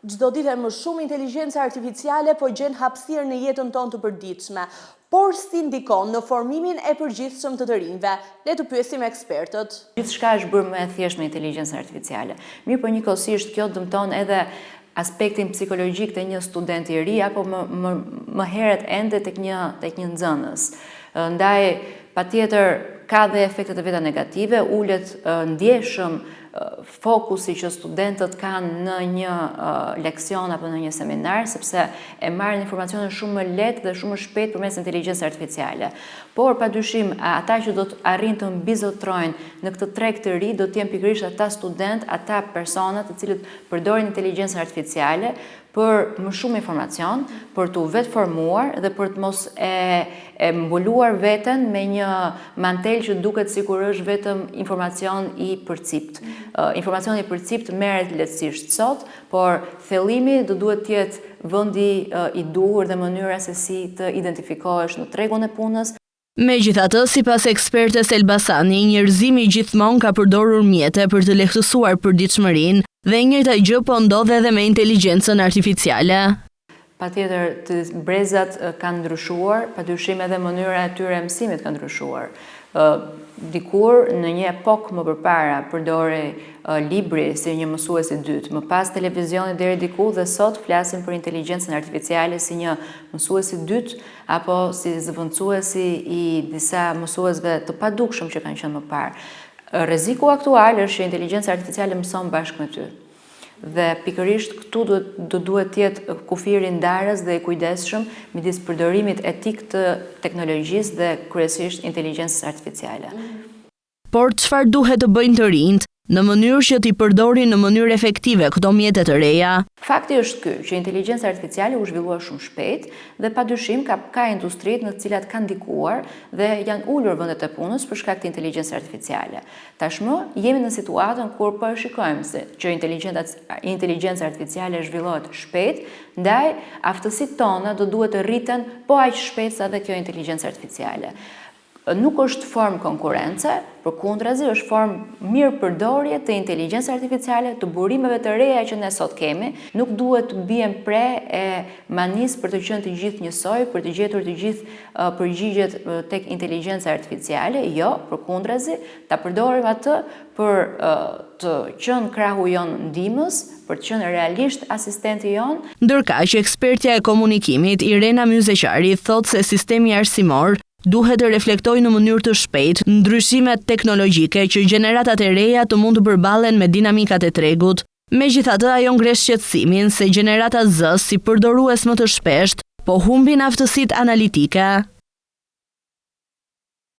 Çdo ditë e më shumë inteligjenca artificiale po gjen hapësirë në jetën tonë të përditshme. Por si ndikon në formimin e përgjithshëm të të rinjve? Le të pyesim ekspertët. Gjithçka është bërë më e thjeshtë me inteligjencën artificiale. Mirëpo njëkohësisht kjo dëmton edhe aspektin psikologjik te një student i ri apo më më më herët ende tek një tek një nxënës. Ndaj patjetër ka dhe efektet e veta negative, ulet ndjeshëm fokusi që studentët kanë në një leksion apo në një seminar, sepse e marrin informacionin shumë më lehtë dhe shumë më shpejt përmes inteligjencës artificiale. Por, pa dyshim, ata që do të arrijnë të mbizotërojnë në këtë treg të ri do të jenë pikërisht ata studentë, ata persona të cilët përdorin inteligjencën artificiale për më shumë informacion, për t'u vetëformuar dhe për të mos e e mbuluar veten me një mantel që duket sikur është vetëm informacion i përciptë. Informacioni i përciptë merret lehtësisht sot, por thellimi do duhet të jetë vendi i duhur dhe mënyra se si të identifikohesh në tregun e punës. Megjithatë, sipas ekspertes Elbasani, njerëzimi gjithmonë ka përdorur mjete për të lehtësuar përditshmërinë dhe e njëjta gjë po ndodh edhe me inteligjencën artificiale. Patjetër, të brezat kanë ndryshuar, padyshim edhe mënyra e tyre e mësimit ka ndryshuar. Dikur, në një epokë më përpara, përdorej libri si një mësues i dytë, më pas televizioni deri diku dhe sot flasim për inteligjencën artificiale si një mësues i dytë apo si zëvendësuesi i disa mësuesve të padukshëm që kanë qenë më parë. Rreziku aktual është që inteligjenca artificiale mëson bashkë me ty. Dhe pikërisht këtu duhet do duhet të jetë kufiri ndarës dhe i kujdesshëm midis përdorimit etik të teknologjisë dhe kryesisht inteligjencës artificiale. Por çfarë duhet të bëjnë të rinjtë, në mënyrë që t'i përdorin në mënyrë efektive këto mjete të reja? Fakti është ky, që inteligjenca artificiale u zhvillua shumë shpejt dhe padyshim ka ka industritë në të cilat ka ndikuar dhe janë ulur vendet e punës për shkak të inteligjencës artificiale. Tashmë jemi në situatën kur po e shikojmë se që inteligjenca artificiale zhvillohet shpejt, ndaj aftësitë tona do duhet të rriten po aq shpejt sa dhe kjo inteligjencë artificiale. Nuk është formë konkurrence, përkundrazi është formë mirëpërdorje të inteligjencës artificiale, të burimeve të reja që ne sot kemi. Nuk duhet të biem pre e manisë për të qenë të gjithë njësoj, për të gjetur të gjithë përgjigjet tek inteligjenca artificiale, jo, përkundrazi, ta përdorim atë për të qenë krahu jonë ndihmës, për të qenë realisht asistenti jonë. Ndërkaq, ekspertja e komunikimit, Irena Myzeqari, thotë se sistemi arsimor duhet të reflektojë në mënyrë të shpejtë ndryshimet teknologjike që gjeneratat e reja të mund të përballen me dinamikat e tregut. Megjithatë, ajo ngre shqetësimin se gjenerata Z si përdorues më të shpeshtë po humbin aftësitë analitike.